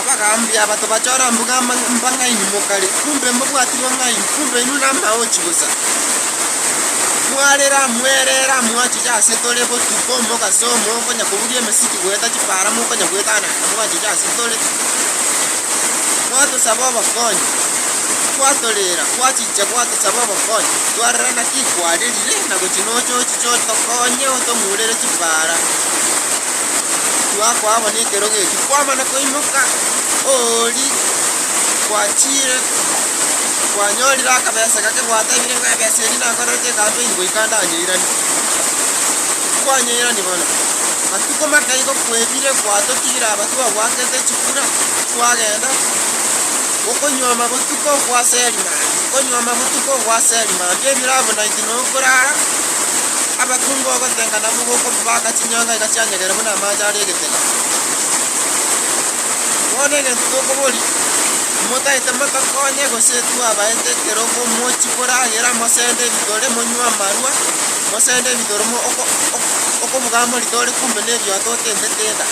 Abagaambi aba tobachora mbuga mbang'aini mokare, kumbe mbabwati bong'aini, kumbe inwe namaochi bosa. Mwarera, mwerera, mwachicha ase tore botuko, mogaso, mokonya kobugia emesiki goeta chipara, mokonya goetanana, mwachicha ase tore. Mwatosaba obokonyi, gwatorera, gwachicha gwatosaba obokonyi, twarora naki kwarerire, na gochia noche ochiche otokonye otong'urere chipara. Twakoa bono ekerogo eki, kwamana koimoka oori gwachire kwanyorire akabesa gake gwatebire ng'a ebesa eria nakorerete ekampeni goika ndanyeiranie. Kwanyeirania bono, matuko make igo kwebire gwatotigire aba twagwakete chikura twagenda, okonyuoma botuko gwaseri mambia, okonyuoma botuko gwaseri mambia ebirabu naintwe nokorara. Abakungu ogotenga nabwo gokobaka chinyonga iga chianyegere buna amache are egetega. Bono egento tokoboria, motaete motokonye gose twabaete ekerogo mochie koragera mosende ebitore monywe amarwa, mosende ebitore mo oko oko okobuga amorito ore kumbe na ebioto otentete enda.